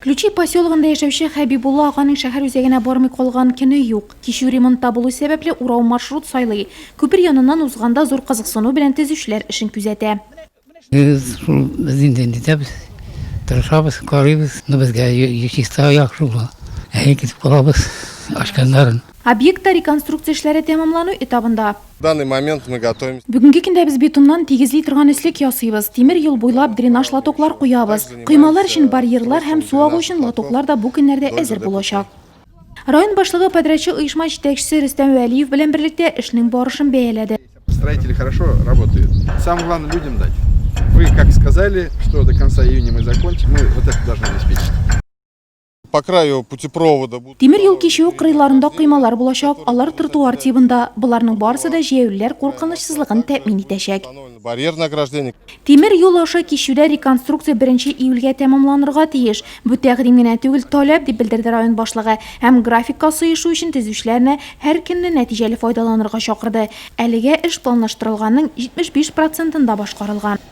Ключи поселогында яшәүче Хәбибулла аганың шәһәр үзәгенә бармый калган көне юк. Кичү ремонтта булу сәбәпле, урау маршрут сайлый. Күпер яныннан узганда зур кызыксыну белән төзүчеләр эшен күзәтә. Без шул без инде нитәбез, тырышабыз, карыйбыз. Ну безгә чиста яхшы була. Әйе, китеп калабыз ачканнарын. Объектта реконструкция эшләре тәмамлану этабында. В данный момент мы готовимся. Бүгенге көндә без бетоннан тигезли торган өслек ясыйбыз, тимер юл буйлап дренаж лотоклар куябыз. Коймалар өчен барьерлар һәм су агу өчен лотоклар да бу көннәрдә әзер булачак. Район башлыгы подрядчы оешма җитәкчесе Рөстәм Вәлиев белән берлектә эшнең барышын бәяләде. Строители хорошо работают. Самое главное людям дать. Вы как сказали, что до конца июня мы закончим, мы вот это должны обеспечить. По краю путепровода будут. Тимер юл кичүе кырыйларында коймалар булачак, алар тротуар тибында. Боларның барысы да җәяүлеләр куркынычсызлыгын тәэмин итәчәк. Барьер награждения. Тимер юл аша кичүдә реконструкция беренче июльгә тәмамланырга тиеш. Бу тәкъдим генә түгел, таләп, дип белдерде район башлыгы һәм графикка сыешу өчен төзүчеләрне һәр көнне нәтиҗәле файдаланырга чакырды. Әлегә эш планлаштырылганның 75 процентында башкарылган.